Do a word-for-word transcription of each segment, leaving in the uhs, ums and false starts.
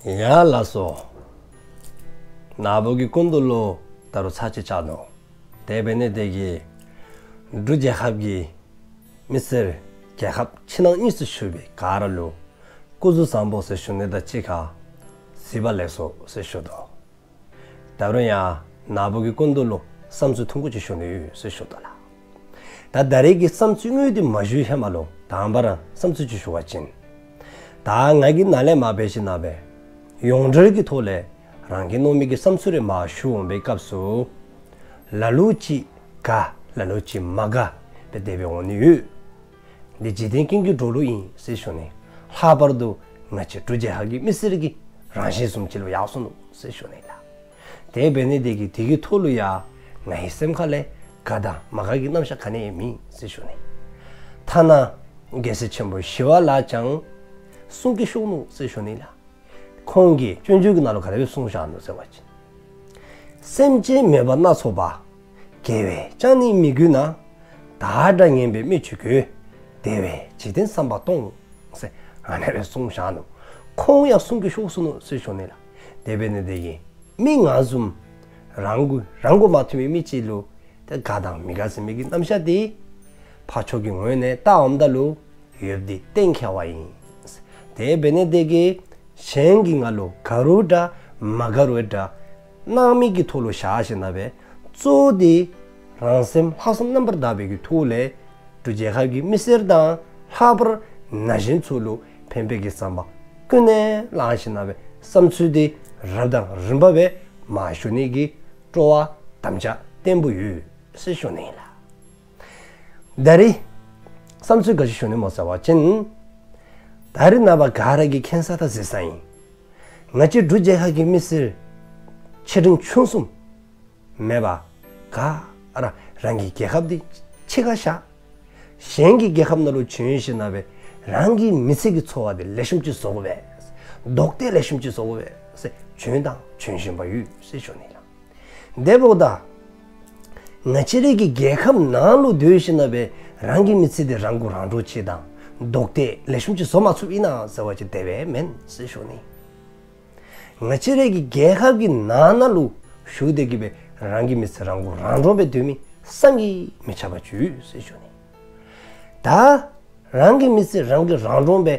ཡ་ལགས་སོ། ནཱ་བུ་གི་སྐུ་མདུན་ལུ་ད་རུང་ཚར་གཅིག་བཅར་ནུག། དེ་འབད་ནི་དེ་གིས་འབྲུག་རྒྱལ་ཁབ་ཀྱི་མི་སེར་རྒྱལ་ཁབ་ཕྱི་ནང་གཉིས་སུ་བཞུགས་པའི་ག་ར་ལུ་སྐུ་གཟུགས་བཟང་པོ་ཟེར་ཞུ་ནི་དང་གཅིག་ཁར་གཟིགས་པ་ལེགས་སོ་ཟེར་ཞུ་དོ། ད་རུང་ཡང་ནཱ་བུ་གི་སྐུ་མདུན་ལུ་བསམ་ཚུལ་ཐུང་ཀུ་ཅིག་ཞུ་ནི་ཡོད་ཟེར་ཞུ་དོ་ལགས། ད་ད་རེས་ཀྱི་བསམ་ཚུལ་དངོས་དེ་མ་ཞུ་ཧེ་མ་ལུ་དང་པ་ར་བསམ་ཚུལ་ཅིག་ཞུ་བ་ཅིན། ད་ང་གིས་ནཱ་ལས་མར་འབད་ཞིནམ་ལས་ཡོངས་འབྲེལ་གྱི་ཐོག་ལས་རང་གི་མནོ་མི་གི་བསམ་ཚུལ་རེ་མར་ཞུ་འོང་པའི་སྐབས་སུ། ལ་ལུ་ཅིག་དགའ་ལ་ལུ་ཅིག་མ་དགའ་སྦེ་དེ་སྦེ་འོང་ནི་ཡོད། འདི་འཇིག་རྟེན་ཀུན་གྱི་འགྲོ་ལུགས་ཨིན་ཟེར་ཞུ་ནི། ལྷག་པར་དུ་ང་བཅས་འབྲུག་རྒྱལ་ཁབ་ཀྱི་མི་སེར་གྱི་རང་བཞིན་བཟུམ་ཅིག་ལུ་ཡར་སོང་ནུག་ཟེར་ཞུ་ནི་ལགས། དེ་འབད་ནི་དེ་གིས་དེ་གི་ཐོག་ལུ་ཡང་ངེའི་སེམས་ཁ་ལས་དགའ་དང་མ་དགའ་གི་རྣམ་གཞག་ག་ནི་ཡང་མེད་ཟེར་ཞུ་ནི། ཐ་ན་རྒྱལ་སྲས་ཆེན་པོ་ཞི་བ་ལྷ་ཀྱང་གསུང་གིས་ཤོར་ནུག་ཟེར་ཞུ་ནི་ལགས། ཁོང་གིས་སྤྱོད་འཇུག་གི་ནང་ལུ་ག་དེ་སྦེ་གསུངས་བཞག་ནུག་ཟེར་བ་ཅིན། སེམས་ཅན་མོས་པ་སྣ་ཚོགས་པ། དགེ་བས་ཀྱང་ནི་མི་གོས་ན། བདག་འདྲ་ངན་པས་སྨད་ཅིང་གོས། དེ་བས་འཇིག་རྟེན་བསམ་པ་སྟོང་། ཟེར་ཨ་ནེ་སྦེ་གསུངས་བཞག་ནུག། ཁོང་ཡང་གསུང་གིས་ཤོར་སོང་ནུག་ཟེར་ཞུ་ནི་ལགས། དེ་འབད་ནི་དེ་གིས་མི་ང་བཟུམ་རང་གུ་རང་གུ་མ་མཐུན་པའི་མི་ཅིག་ལུ་ཏེ་དགའ་དང་མི་དགའ་ཟེར་མི་གི་རྣམ་གཞག་དེ་ཕར་ཕྱོགས་ཀྱི་ངོས་ནས་བལྟ་འོངམ་ད་ལུ་ཡོདཔ་འདི་གཏན་འཁེལ་བ་ཨིན། དེ་འབད་ནི་དེ་གིས་གཞན་གྱིས་ང་ལུ་དགའ་རུང་འདྲ་མ་དགའ་རུང་འདྲ་སྣང་མེད་ཀྱི་ཐོག་ལུ་བཞག་ཞིནམ་ལས་གཙོ་བོ་དེ་རང་སེམས་ལྷག་བསམ་རྣམ་པར་དག་པའི་གི་ཐོག་ལས་འབྲུག་རྒྱལ་ཁབ་ཀྱི་མི་སེར་དང་ལྷག་པར་ན་གཞོན་ཚུ་ལུ་ཕན་པའི་གི་བསམ་པ་ཀུན་ནས་བསླངས་ཞིནམ་ལས་བསམ་ཚུལ་དེ་རབ་དང་རིམ་པ་སྦེ་མར་ཞུ་ནི་གི་སྤྲོ་བ་དམ་བཅའ་བརྟན་པོ་ཡོད་ཟེར་ཞུ་ནི་ལགས། ད་རེས་བསམ་ཚུལ་ག་ཅི་ཞུ་ནི་སྨོ་ཟེར་བ་ཅིན། ད་རེས་ནངས་པ་ག་ར་གིས་མཁྱེན་ས་དང་གཟིགས་ས་ཨིན། ང་བཅས་འབྲུག་རྒྱལ་ཁབ་ཀྱི་མི་སེར་ཆེ་འབྲིང་ཆུང་གསུམ་མེད་པར་ག་ར་རང་གི་རྒྱལ་ཁབ་འདི་ཕྱི་ཁར་བཞག། གཞན་གྱི་རྒྱལ་ཁབ་ནང་ལུ་བྱོན་ཞིནམ་ལས་རང་གི་མི་ཚེ་གི་འཚོ་བ་འདི་ལེགས་ཤོམ་ཅིག་བཟོ་དགོ་པས། རྡོག་རྡོག་ལེགས་ཤོམ་ཅིག་བཟོ་དགོ་པས་ཟེར་བྱོན་དང་བྱོན་བཞིན་པ་ཡོད་ཟེར་ཞུ་ནི་ལགས། དེ་འབདཝ་ད་ང་བཅས་རའི་གི་རྒྱལ་ཁབ་ནང་ལུ་སྡོད་ཞིནམ་ལས་རང་གི་མི་ཚེ་འདི་རང་གུ་རང་འདྲོངས་ཅིག་དང་རྡོག་རྡོག་ལེགས་ཤོམ་ཅིག་བཟོ་མ་ཚུགསཔ་ཨིན་ན་ཟེར་བ་ཅིན་དེ་སྦེ་མེན་ཟེར་ཞུ་ནི། ང་བཅས་རའི་གི་རྒྱལ་ཁབ་ཀྱི་ནང་ན་ལུ་བཞུགས་ཏེ་གི་སྦེ་རང་གི་མི་ཚེ་རང་གུ་རང་འདྲོངས་སྦེ་སྡོད་མི་བསམ་གྱིས་མི་ཁྱབ་པ་ཅིག་ཡོད་ཟེར་ཞུ་ནི། ད་རང་གི་མི་ཚེ་རང་གིས་རང་འདྲོངས་སྦེ་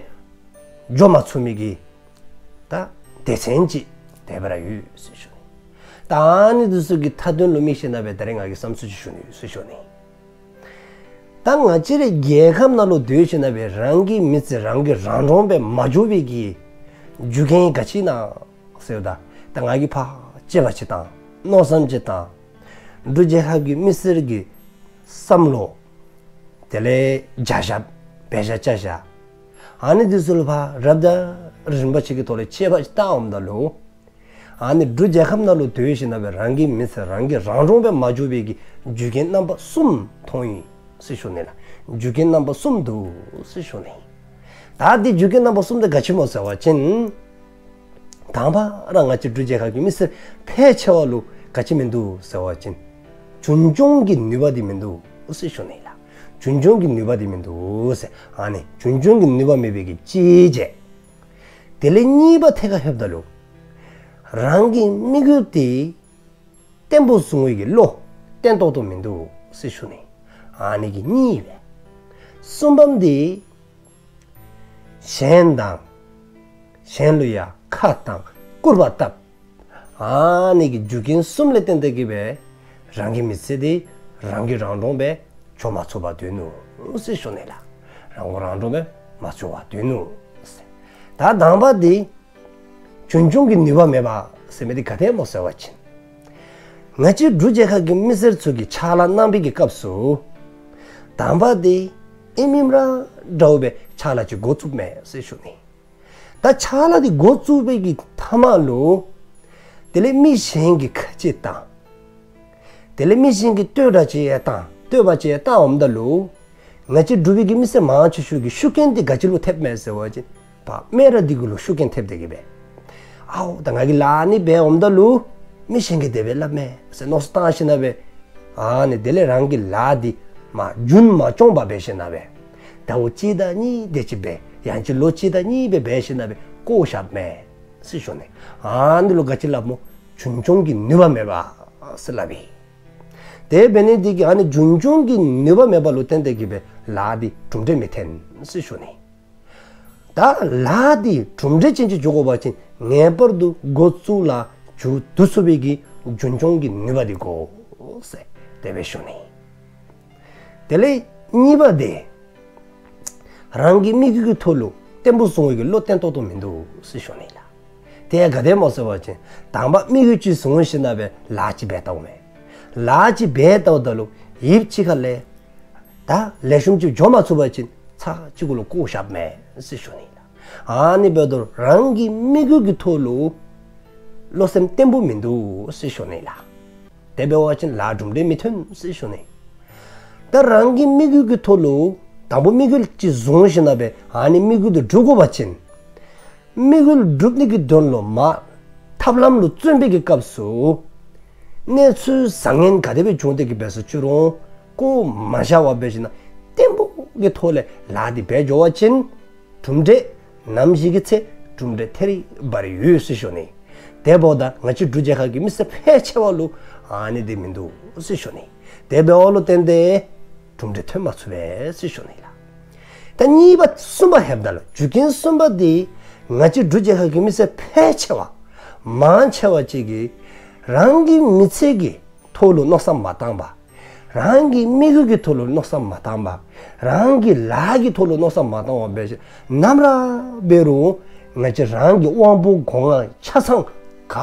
འགྱོ་མ་ཚུགས་མི་གི་ད་སྡེ་ཚན་ཅིག་དེ་སྦེ་ར་ཡོད་ཟེར་ཞུ་ནི། ད་ཨ་ནི་འདི་ཚུ་གི་མཐའ་དོན་ལུ་དམིགས་ཞིནམ་ལས་ད་རེས་ང་གིས་བསམ་ཚུལ་ཅིག་ཞུ་ནི་ཡོད་ཟེར་ཞུ་ནི། ད་ང་བཅས་རའི་རྒྱལ་ཁབ་ནང་ལུ་སྡོད་ཞིནམ་ལས་རང་གི་མི་ཚེ་རང་གིས་རང་འདྲོངས་སྦེ་མ་འགྱོ་བའི་གི་རྒྱུ་རྐྱེན་ག་ཅི་ཨིན་ན་ཟེརཝ་ད་ད་ང་གིས་ཕར་དཔྱད་པ་ཅིག་དང་མནོ་བསམ་ཅིག་དང་འབྲུག་རྒྱལ་ཁབ་ཀྱི་མི་སེར་གྱི་བསམ་བློ་དེ་ལས་བྱ་བཞག་འབད་བཞག་བྱ་བཞག་ཨ་ནི་འདི་ཚུ་ལུ་ཕར་རབ་དང་རིམ་པ་ཅིག་གི་ཐོག་ལས་དཔྱད་པ་ཅིག་བཏང་འོངམ་ད་ལུ་ཨ་ནི་འབྲུག་རྒྱལ་ཁབ་ནང་ལུ་སྡོད་ཞིནམ་ལས་རང་གི་མི་ཚེ་རང་གིས་རང་འདྲོངས་སྦེ་མ་འགྱོ་བའི་གི་རྒྱུ་རྐྱེན་རྣམ་པ་གསུམ་མཐོང་ཡི་ཟེར་ཞུ་ནི་ལགས། རྒྱུ་རྐྱེན་རྣམ་པ་གསུམ་འདུག་ཟེར་ཞུ་ནི། ད་འདི་རྒྱུ་རྐྱེན་རྣམ་པ་གསུམ་དེ་ག་ཅི་སྨོ་ཟེར་བ་ཅིན། དང་པ་ར་ང་བཅས་འབྲུག་རྒྱལ་ཁབ་ཀྱི་མི་སེར་ཕལ་ཆེ་བ་ལུ་ག་ཅི་མིན་འདུག་ཟེར་བ་ཅིན། རྒྱུན་སྐྱོང་གི་ནུས་པ་འདི་མིན་འདུག་ཟེར་ཞུ་ནི་ལགས། རྒྱུན་སྐྱོང་གི་ནུས་པ་འདི་མིན་འདུག་ཟེར། ཨ་ནི་རྒྱུན་སྐྱོང་གི་ནུས་པ་མེད་པའི་གི་གཅིག་བྱས། དེ་ལས་གཉིས་པ་ཐད་ཁར་ལྷོདཔ་ད་ལུ་རང་གི་དམིགས་ཡུལ་དེ་བརྟན་པོ་བཟུང་བའི་གི་བློ་བརྟན་ཏོག་ཏོ་མིན་འདུག་ཟེར་ཞུ་ནི། ཨ་ནི་གི་གཉིས་སྦེ། གསུམ་པམ་དེ་གཞན་དང་གཞན་ལུ་ཡང་ཁ་བཏང་སྐུར་པ་བཏབ། ཨ་ནི་གི་རྒྱུ་རྐྱེན་གསུམ་ལས་བརྟེན་ཏེ་གི་སྦེ་རང་གི་མི་ཚེ་འདི་རང་གིས་རང་འདྲོངས་སྦེ་འགྱོ་མ་ཚུགས་པར་སྡོད་ནུག་ཟེར་ཞུ་ནི་ལགས། རང་གིས་རང་འདྲོངས་སྦེ་མ་ཚུགས་པར་སྡོད་ནུག་ཟེར། ད་དང་པ་འདི་རྒྱུན་སྐྱོང་གི་ནུས་པ་མེད་པ་ཟེར་མི་འདི་ག་དེ་སྨོ་ཟེར་བ་ཅིན། ང་བཅས་འབྲུག་རྒྱལ་ཁབ་ཀྱི་མི་སེར་ཚུ་གིས་ཕྱག་ལཱ་གནང་བའི་གི་སྐབས་སུ་དང་པ་འདི་ཨིནམ་ཨིནམ་ར་འདྲཝ་སྦེ་ཕྱག་ལཱ་ཅིག་འགོ་བཙུགསཔ་མས་ཟེར་ཞུ་ནི། ད་ཕྱག་ལཱ་འདི་འགོ་བཙུགས་པའི་གི་མཐའ་མ་ལུ་དེ་ལས་མི་གཞན་གྱིས་ཁ་ཅིག་བཏང་། དེ་ལས་མི་གཞན་གྱིས་བསྟོད་ར་ཅིག་ཡང་བཏང་བསྟོད་པ་ཅིག་ཡང་བཏང་འོངམ་ད་ལུ་ང་བཅས་འབྲུག་པའི་གི་མི་སེར་མང་ཆེ་ཤོས་ཀྱི་ཤུགས་རྐྱེན་འདི་ག་ཅི་ལུ་ཐེབས་མས་ཟེར་བ་ཅིན། ཕར་སྨད་ར་འདི་གུ་ལུ་ཤུགས་རྐྱེན་ཐེབས་ཏེ་གི་སྦེ། ཨའོ་ད་ང་གིས་ལཱ་ཨ་ནི་འབད་འོངམ་ད་ལུ་མི་གཞན་གྱིས་དེ་སྦེ་སླབ་མས་ཟེར་མནོ་བསམ་བཏང་ཞིནམ་ལས་ཨ་ནི་དེ་ལས་རང་གི་ལཱ་འདི་མ་རྒྱུན་མ་སྐྱོང་པར་འབད་ཞིནམ་ལས་ཟླཝ་གཅིག་དང་གཉིས་དེ་ཅིག་འབད་ཡང་ཅིན་ལོ་གཅིག་དང་གཉིས་སྦེ་འབད་ཞིནམ་ལས་བཀོ་བཞགཔ་མས། ཟེར་ཞུ་ནི། ཨ་ནི་ལུ་ག་ཅི་སླབ་སྨོ། རྒྱུན་སྐྱོང་གི་ནུས་པ་མེད་པ་ཟེར་སླབ་ཨིན། དེ་འབད་ནི་དེ་གིས་ཨ་ནི་རྒྱུན་སྐྱོང་གི་ནུས་པ་མེད་པ་ལུ་བརྟེན་ཏེ་གིས་སྦེ་ལཱ་འདི་གྲུབ་འབྲས་མི་ཐོན་ཟེར་ཞུ་ནི། ད་ལཱ་འདི་གྲུབ་འབྲས་ཅན་ཅིག་འགྱོ་དགོ་པ་ཅིན་ངེས་པར་དུ་འགོ་བཙུགས་ལ་མཇུག་བསྡུ་ཚུགས་པའི་གི་རྒྱུན་སྐྱོང་གི་ནུས་པ་འདི་དགོ་ཟེར་དེ་སྦེ་ཞུ་ནི། དེ་ལས་གཉིས་པ་འདི་རང་གི་དམིགས་ཡུལ་གྱི་ཐོག་ལུ་བརྟན་པོ་བཟུང་བའི་གི་བློ་བརྟན་ཏོག་ཏོ་མིན་འདུག་ཟེར་ཞུ་ནི་ལགས། དེ་ག་དེམ་ཅིག་སྨོ་ཟེར་བ་ཅིན་དང་པ་དམིགས་ཡུལ་ཅིག་བཟུང་ཞིནམ་ལས་ལཱ་ཅིག་འབད་བལྟཝ་མས། ལཱ་ཅིག་འབད་བལྟཝ་ད་ལུ་ཡུདཔ་ཅིག་ཁ་ལས་ད་ལེགས་ཤོམ་ཅིག་འགྱོ་མ་ཚུགས་པ་ཅིན་ཚར་གཅིག་གུ་ལུ་བཀོ་བཞགཔ་མས་ཟེར་ཞུ་ནི་ལགས། ཨ་ནི་འབདཝ་ད་རང་གི་དམིགས་ཡུལ་གྱི་ཐོག་ལུ་བློ་སེམས་བརྟན་པོ་མིན་འདུག་ཟེར་ཞུ་ནི་ལགས། དེ་འབད་བ་ཅིན་ལཱ་གྲུབ་འབྲས་མི་ཐོན་ཟེར་ཞུ་ནི། ད་རང་གི་དམིགས་ཡུལ་གྱི་ཐོག་ལུ་དང་པ་དམིགས་ཡུལ་ཅིག་བཟུང་ཞིནམ་ལས་ཨ་ནི་དམིགས་ཡུལ་འདི་འགྲུབ་དགོ་པ་ཅིན་དམིགས་ཡུལ་འགྲུབ་ནི་གི་དོན་ལུ་མ་ཐབས་ལམ་ལུ་བརྩོན་པའི་གི་སྐབས་སུ་གནས་ཚུལ་བཟང་ངན་ག་དེ་སྦེ་བྱུང་སྟེ་གིས་སྦེ་སོང་ཅི་རུང་བཀོ་མ་བཞག་པར་འབད་ཞིནམ་ལས་བརྟན་པོ་གི་ཐོག་ལས་ལཱ་འདི་འབད་འགྱོ་བ་ཅིན་གྲུབ་འབྲས་ནམ་ཞིག་གི་ཚེ་གྲུབ་འབྲས་ཐད་རི་བ་རི་ཡོད་ཟེར་ཞུ་ནི། དེ་འབདཝ་ད་ང་བཅས་འབྲུག་རྒྱལ་ཁབ་ཀྱི་མི་སེར་ཕལ་ཆེ་བ་ལུ་ཨ་ནི་འདི་མིན་འདུག་ཟེར་ཞུ་ནི། དེ་འབདཝ་ལུ་བརྟེན་ཏེ་གྲུབ་འབྲས་ཐོན་མ་ཚུགས་པས་ཟེར་ཞུ་ནི་ལགས། ད་གཉིས་པ་གསུམ་པ་ལྷོདཔ་ད་ལུ་རྒྱུ་རྐྱེན་གསུམ་པ་འདི་ང་བཅས་འབྲུག་རྒྱལ་ཁབ་ཀྱི་མི་སེར་ཕལ་ཆེ་བ་མང་ཆེ་བ་ཅིག་གིས་རང་གི་མི་ཚེ་གི་ཐོག་ལུ་མནོ་བསམ་མ་བཏང་པར་རང་གི་དམིགས་ཡུལ་གྱི་ཐོག་ལུ་མནོ་བསམ་མ་བཏང་པར་རང་གི་ལཱ་གི་ཐོག་ལུ་མནོ་བསམ་མ་བཏང་པར་འབད་ཞིནམ་ལས་ནམ་ར་འབད་རུང་ང་བཅས་རང་གི་དབང་པོ་སྒོ་ལྔ་ཆ་ཚང་ག་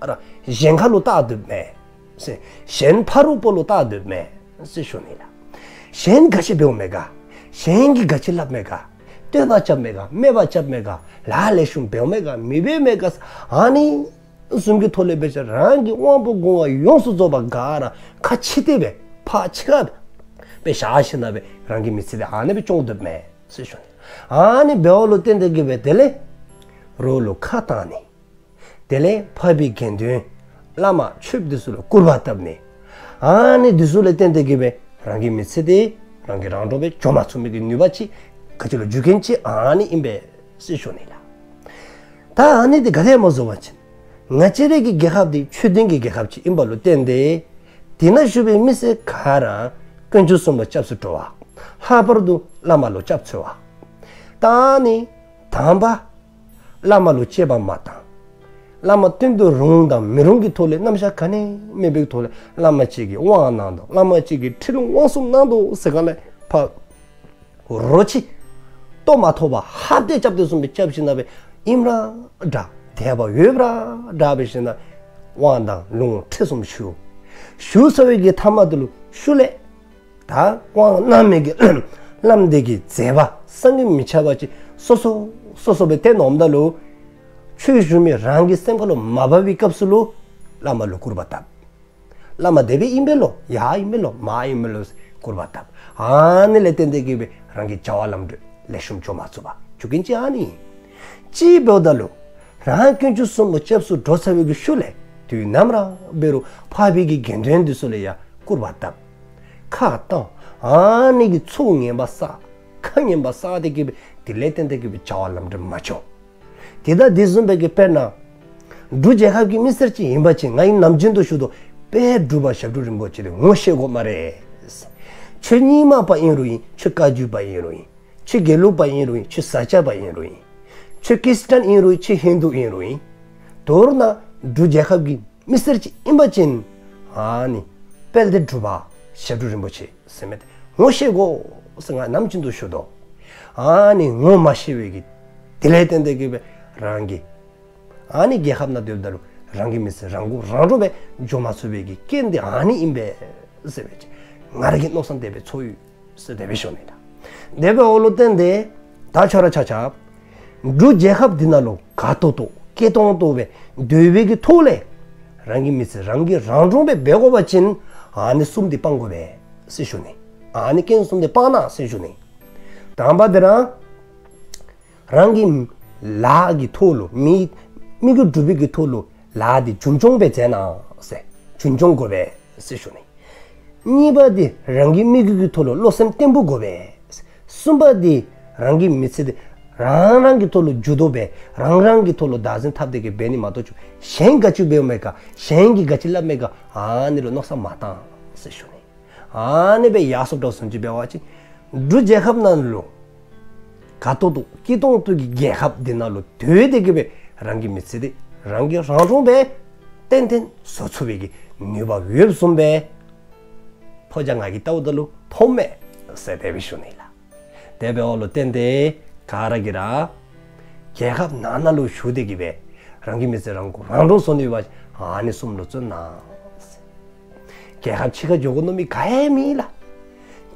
ར་གཞན་ཁ་ལུ་བལྟ་སྡོདཔ་མས་ཟེར། གཞན་ཕ་རོལ་པོ་ལུ་བལྟ་སྡོདཔ་མས་ཟེར་ཞུ་ནི་ལགས། གཞན་ག་ཅི་འབདཝ་མས་ག། གཞན་གྱིས་ག་ཅི་སླབ་མས་ག། བསྟོད་པ་རྐྱབ་མས་ག། སྨད་པ་རྐྱབ་མས་ག། ལཱ་ལེགས་ཤོམ་འབདཝ་མས་ག་མི་འབད་མས་ག། ཨ་ནི་བཟུམ་གྱི་ཐོག་ལས་འབད་ཞིནམ་ལས་རང་གི་དབང་པོ་སྒོ་ལྔ་ཡོངས་སུ་རྫོགས་པ་ག་ར་ཁ་ཕྱེ་སྟེ་སྦེ་ཕར་ཕྱི་ཁར་སྦེ་བཞག་ཞིནམ་ལས་སྦེ་རང་གི་མི་ཚེ་འདི་ཨ་ནི་སྦེ་སྐྱོང་སྡོདཔ་མས་ཟེར་ཞུ་ནི། ཨ་ནི་འབདཝ་ལུ་བརྟེན་ཏེ་གིས་སྦེ་དེ་ལས་རོགས་ལུ་ཁ་བཏང་ནི། དེ་ལས་འཕགས་པའི་དགེ་འདུན་བླ་མ་ཆོསཔ་འདི་ཚུ་ལུ་སྐུར་པ་བཏབ་ནི། ཨ་ནི་འདི་ཚུ་ལུ་བརྟེན་ཏེ་གིས་སྦེ་རང་གི་མི་ཚེ་འདི་རང་གིས་རང་གྲོངས་སྦེ་འགྱོ་མ་ཚུགས་མི་གི་ནུས་པ་ཅིག་ག་ཅི་ལོ་རྒྱུ་རྐྱེན་ཅིག་ཨ་ནི་ཨིན་པས་ཟེར་ཞུ་ནི་ལགས། ད་ཨ་ནི་འདི་ག་དེམ་ཅིག་སྨོ་ཟེར་བ་ཅིན་ང་བཅས་རའི་གི་རྒྱལ་ཁབ་འདི་ཆོས་ལྡན་གྱི་རྒྱལ་ཁབ་ཅིག་ཨིནམ་ལུ་བརྟེན་ཏེ་དེ་ནང་བཞུགས་པའི་མི་སེར་ག་ར་དཀོན་མཆོག་གསུམ་ལུ་སྐྱབས་སུ་འགྲོ་བ། ལྷག་པར་དུ་བླ་མ་ལུ་སྐྱབས་འཚོལ་བ། ད་ཨ་ནི་དང་པ་བླ་མ་ལུ་དཔྱད་པ་མ་བཏང་། བླ་མ་བསྟེན་དུ་རུང་དང་མི་རུང་གི་ཐོག་ལས་རྣམ་གཞག་ག་ནི་མེད་པའི་ཐོག་ལས་བླ་མ་ཅིག་གིས་དབང་གནང་དོ། བླ་མ་ཅིག་གིས་ཁྲིད་ལུང་དབང་གསུམ་གནང་དོ་ཟེར་ག་ལས་ཕར་རོགས་ཅིག་ལྟོ་མ་ཐོབ་པར་ཧབ་སྟེ་རྐྱབ་སྟེ་བཟུམ་སྦེ་རྐྱབ་ཞིནམ་ལས་སྦེ་ཨིནམ་ར་འདྲ་དད་པ་ཡོདཔ་ར་འདྲ་འབད་ཞིནམ་ལས་དབང་དང་ལུང་ཁྲིད་གསུམ་ཞུ། ཞུ་ཚར་བའི་གི་མཐའ་མ་དེ་ལུ་ཤུལ་ལས་ད་དབང་གནང་མི་གི་བླམ་འདི་གི་མཛད་པ་བསམ་གྱིས་མི་ཁྱབ་པ་ཅིག་སོ་སོ་སོ་སོ་སྦེ་སྟོན་འོངམ་ད་ལུ་ཆོས་ཞུ་མི་རང་གི་སེམས་ཁ་ལུ་མ་བབས་པའི་སྐབས་སུ་ལུ་བླ་མ་ལུ་སྐུར་པ་བཏབ། བླ་མ་དེ་སྦེ་ཨིན་པས་ལོ། ཡ་ཨིན་པས་ལོ། མ་ཨིན་པས་ལོ། སྐུར་པ་བཏབ། ཨ་ནི་ལས་བརྟེན་ཏེ་གིས་སྦེ་རང་གི་བྱ་བ་ལམ་འགྲོ་ལེགས་ཤོམ་འགྱོ་མ་ཚུགས་པ་རྒྱུ་རྐྱེན་ཅིག་ཨ་ནི་ཨིན། ཅིག་འབདཝ་ད་ལུ་རང་དཀོན་མཆོག་གསུམ་ལུ་སྐྱབས་སུ་འགྲོ་ཚར་བའི་གི་ཤུལ་ལས་དུས་ནམ་ར་འབད་རུང་འཕགས་པའི་གི་དགེ་འདུན་འདི་ཚུ་ལུ་ཡང་སྐུར་པ་བཏབ། ཁ་བཏང་། ཨ་ནི་གིས་ཚོགས་ངན་པ་བསགས། ཁ་ངན་པ་བསགས་ཏེ་གིས་སྦེ་དེ་ལས་བརྟེན་ཏེ་གིས་སྦེ་བྱ་བ་ལམ་འགྲོ་མ་འགྱོ། དེ་དང་དེ་བཟུམ་སྦེ་གི་དཔེར་ན་འབྲུག་རྒྱལ་ཁབ་ཀྱི་མི་སེར་ཅིག་ཨིན་པ་ཅིན་ང་གིས་ནམ་རྒྱུན་དུ་ཞུ་དོ། དཔལ་འབྲུག་པ་ཞབས་དྲུང་རིན་པོ་ཆེ་འདི་ངོ་ཤེས་དགོ་སྨ་རེ། ཁྱོད་རྙིང་མ་པ་ཨིན་རུང་ཨིན། ཁྱོད་བཀའ་བརྒྱུད་པ་ཨིན་རུང་ཨིན། ཁྱོད་དགེ་ལུགས་པ་ཨིན་རུང་ཨིན། ཁྱོད་ས་སྐྱ་པ་ཨིན་རུང་ཨིན། ཁྱོད་ཀིར་སི་ཊན་ཨིན་རུང་ཨིན། ཁྱོད་ཧིན་དུ་ཨིན་རུང་ཨིན། མདོར་ན་འབྲུག་རྒྱལ་ཁབ་ཀྱི་མི་སེར་ཅིག་ཨིན་པ་ཅིན་ཨ་ནི་དཔལ་ལྡན་འབྲུག་པ་ཞབས་དྲུང་རིན་པོ་ཆེ་ཟེར་མི་འདི་ངོ་ཤེས་དགོ་ཟེར་ང་ནམ་རྒྱུན་དུ་ཞུ་དོ། ཨ་ནི་ངོ་མ་ཤེས་པའི་གི་དེ་ལས་བརྟེན་ཏེ་གིས་སྦེ་རང་གི་ཨ་ནི་རྒྱལ་ཁབ་ནང་སྡོདཔ་ད་ལུ་རང་གི་མི་ཚེ་རང་མགོ་རང་འདྲོངས་སྦེ་འགྱོ་མ་ཚུགས་པའི་གི་རྐྱེན་འདི་ཨ་ནི་ཨིན་པས་ཟེར་སྦེ་ང་ར་གི་མནོ་བསམ་དེ་སྦེ་ཚོར་ཡི་ཟེར་དེ་སྦེ་ཞུ་ནི་ལགས། དེ་འབདཝ་ལུ་བརྟེན་ཏེ་ད་ཁྱོད་ར་ཆ་ཁྱབ་འབྲུག་རྒྱལ་ཁབ་འདི་ནང་ལུ་དགའ་ཏོག་ཏོ་སྐྱིད་ཏོང་ཏོ་སྦེ་སྡོད་པའི་གི་ཐོག་ལས་རང་གི་མི་ཚེ་རང་གིས་རང་འདྲོངས་སྦེ་འབད་དགོ་པ་ཅིན་ཨ་ནི་གསུམ་འདི་སྤང་དགོ་པས་ཟེར་ཞུ་ནི། ཨ་ནི་རྐྱེན་གསུམ་འདི་སྤང་གནང་ཟེར་ཞུ་ནི། དང་པ་འདི་ར་རང་གི་ལཱ་གི་ཐོག་ལུ་མི་དམིགས་ཡུལ་འགྲུབ་པའི་གི་ཐོག་ལུ་ལཱ་འདི་རྒྱུན་སྐྱོང་སྦེ་མཛད་གནང་ཟེར། རྒྱུན་སྐྱོང་དགོ་པས་ཟེར་ཞུ་ནི། གཉིས་པ་འདི་རང་གི་དམིགས་ཡུལ་གྱི་ཐོག་ལུ་བློ་སེམས་བརྟན་པོ་དགོ་པས། གསུམ་པ་འདི་རང་གི་མི་ཚེ་འདི་ རང་རང་གི་ཐོག་ལུ་འགྱུར་ལྡོག་འབད། རང་རང་གི་ཐོག་ལུ་བདག་འཛིན་འཐབ་སྟེ་གི་འབད་ནི་མ་གཏོགས་ཁྱོད་གཞན་ག་ཅི་འབདཝ་མས་ག། གཞན་གྱིས་ག་ཅི་སླབ་མས་ག། ཨ་ནི་ལུ་མནོ་བསམ་མ་བཏང་ཟེར་ཞུ་ནི། ཨ་ནི་སྦེ་ཡར་སོངམ་འདྲཝ་བཟུམ་ཅིག་འབད་བ་ཅིན་འབྲུག་རྒྱལ་ཁབ་ནང་ལུ་དགའ་ཏོག་ཏོ་སྐྱིད་ཏོང་ཏོ་གི་རྒྱལ་ཁབ་འདི་ནང་ལུ་སྡོད་དེ་གི་སྦེ་རང་གི་མི་ཚེ་འདི་རང་གིས་རང་སྦྱོང་འབད་ཏན་ཏན་བཟོ་ཚུགས་པའི་གི་ནུས་པ་ཡོདཔ་བཟུམ་སྦེ་ཕོ་རྒྱས་ང་གིས་བལྟཝ་ད་ལུ་མཐོངམ་མས་ཟེར་དེ་སྦེ་ཞུ་ནི་ལགས། དེ་འབདཝ་ལུ་བརྟེན་ཏེ་ག་ར་གིས་ར་རྒྱལ་ཁབ་ནང་ན་ལུ་བཞུགས་ཏེ་གི་སྦེ་རང་གི་མི་ཚེ་རང་མགོ་རང་འདྲོངས་བཟོ་ནི་ཡོད་པ་ཅིན་ཨ་ནི་གསུམ་ལུ་བརྩོན་གནང་ཟེར། རྒྱལ་ཁབ་ཕྱི་ཁར་འགྱོ་དགོ་མནོ་མི་ག་ཡང་མེད་ལགས།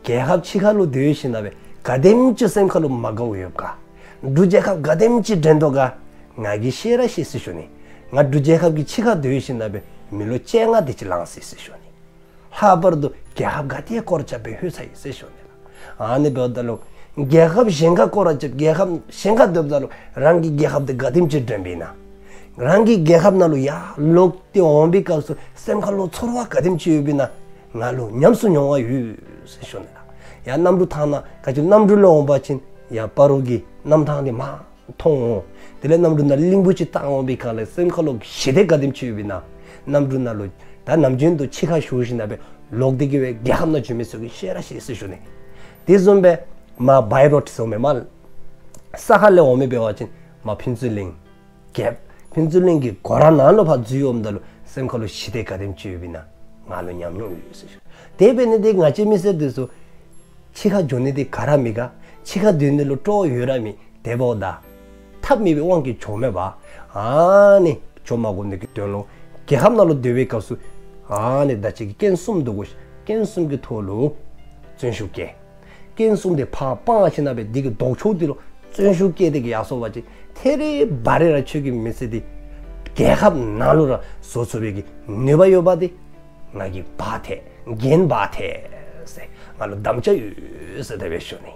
རྒྱལ་ཁབ་ཕྱི་ཁ་ལུ་སྡོད་ཞིནམ་ལས་ག་དེམ་ཅིག་སེམས་ཁ་ལུ་མ་དགའཝ་ཡོད་ག། འབྲུག་རྒྱལ་ཁབ་ག་དེམ་ཅིག་དྲན་དོ་ག། ང་གིས་ཤེས་ར་ཤེས་ཟེར་ཞུ་ནི། ང་འབྲུག་རྒྱལ་ཁབ་ཀྱི་ཕྱི་ཁར་སྡོད་ཞིནམ་ལས་མི་ལོ་བཅོ་ལྔ་དེ་ཅིག་ལང་ཡི་ཟེར་ཞུ་ནི། ལྷག་པར་དུ་རྒྱལ་ཁབ་ག་ཏེ་སྐོར་ར་རྐྱབ་སྦེ་ལྷོད་ཚར་ཡི་ཟེར་ཞུ་ནི་ལགས། ཨ་ནི་འབདཝ་ད་ལུ་རྒྱལ་ཁབ་གཞན་ཁར་སྐོར་ར་རྐྱབ། རྒྱལ་ཁབ་གཞན་ཁར་སྡོདཔ་ད་ལུ་རང་གི་རྒྱལ་ཁབ་འདི་ག་དེམ་ཅིག་དྲན་པས་ན། རང་གི་རྒྱལ་ཁབ་ནང་ལུ་ཡར་ལོག་སྟེ་འོང་པའི་སྐབས་སུ་སེམས་ཁ་ལུ་ཚོར་བ་ག་དེམ་ཅིག་ཡོདཔ་ཨིན་ན་ང་ལུ་ཉམས་སུ་མྱོང་བ་ཡོད་ཟེར་ཞུ་ནི་ལགས། ཡར་གནམ་གྲུ་ཐང་ནང་ག་ཅི་གནམ་གྲུ་ལས་འོང་པ་ཅིན་ཡར་སྤ་རོ་གི་གནམ་ཐང་འདི་མར་མཐོང་འོང་། དེ་ལས་གནམ་གྲུ་ནང་གླིང་བུ་ཅིག་བཏང་འོང་པའི་སྒང་ལས་སེམས་ཁ་ལུ་ཞི་བདེ་ག་དེམ་ཅིག་ཡོདཔ་ཨིན་ན། གནམ་གྲུ་ནང་ལུ་ད་ནམ་རྒྱུན་དུ་ཕྱི་ཁར་བཞུགས་ཞིནམ་ལས་ལོག་སྟེ་གི་སྦེ་རྒྱལ་ཁབ་ནང་འགྱོ་མི་ཚུ་གིས་ཤེས་ར་ཤེས་ཟེར་ཞུ་ནི། དེ་བཟུམ་སྦེ་མར་བའི་རོཌ་ཟེར་མི་མར་ས་ཁ་ལས་འོང་མི་འབད་བ་ཅིན་མར་ཕུན་ཚོགས་གླིང་རྒྱལ་ཕུན་ཚོགས་གླིང་གི་སྒོ་ར་ནང་ལུ་ཕར་འཛུལ་འོངམ་ད་ལུ་སེམས་ཁ་ལུ་ཞི་བདེ་ག་དེམ་ཅིག་ཡོདཔ་ཨིན་ན་ང་ལུ་ཉམས་མྱོང་ཡོད་ཟེར་ཞུ། དེ་འབད་ནི་དེ་ང་བཅས་མི་སེར་དེ་ཚུ་ཕྱི་ཁར་འགྱོ་ནི་དེ་ག་ར་མེད་ག། ཕྱི་ཁར་སྡོད་ནི་ལུ་སྤྲོ་བ་ཡོད་ར་མེད། དེ་འབདཝ་ད་ཐབས་མེད་པའི་དབང་གིས་འགྱོ་མེད་པ། ཨ་ནི་འགྱོ་མ་དགོ་ནི་གི་དོན་ལུ་རྒྱལ་ཁབ་ནང་ལུ་སྡོད་པའི་སྐབས་སུ་ཨ་ནི་ད་ཅི་གི་རྐྱེན་གསུམ་འདུག་གོ། རྐྱེན་གསུམ་གྱི་ཐོག་ལུ་བརྩོན་ཤུགས་བསྐྱེད། རྐྱེན་གསུམ་དེ་ཕར་སྤང་ཞིནམ་ལས་འདི་གི་ལྡོག་ཕྱོགས་དེ་ལུ་བརྩོན་ཤུགས་བསྐྱེད་དེ་གི་ཡར་སོང་པ་ཅིན་ཐད་རི་བ་རི་ར་ཁྱོད་ཀྱི་མི་ཚེ་འདི་རྒྱལ་ཁབ་ནང་ལུ་ར་བཟོ་ཚུགས་པའི་གི་ནུས་པ་ཡོདཔ་འདི་ང་གིས་འབག་ཐལ། འགན་འབག་ཐལ་ཟེར་ང་ལུ་དམ་བཅའ་ཡོད་ཟེར་དེ་སྦེ་ཞུ་ནི།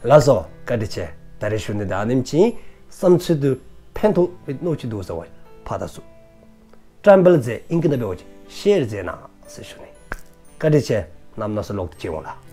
ལགས་སོ། བཀའ་དྲིན་ཆེ། ད་རེས་ཞུ་ནི་ད་ཨ་ནེམ་ཅིག་ཨིན། བསམ་ཚུལ་དུ་ཕན་ཐོགས་པའི་མནོ་ཅི་འདུག་ཟེར་བ་ཕར་དང་ཚུར་བཀྲམ་སྤེལ་མཛད། ཨིང་སྐད་ནང་འབད་བ་ཅིན་ཤེར་མཛད་གནང་ཟེར་ཞུ་ནི། བཀའ་དྲིན་ཆེ། ནམ་ནམ་སུ་ལོག་སྟེ་མཇལ་འོང་ལགས།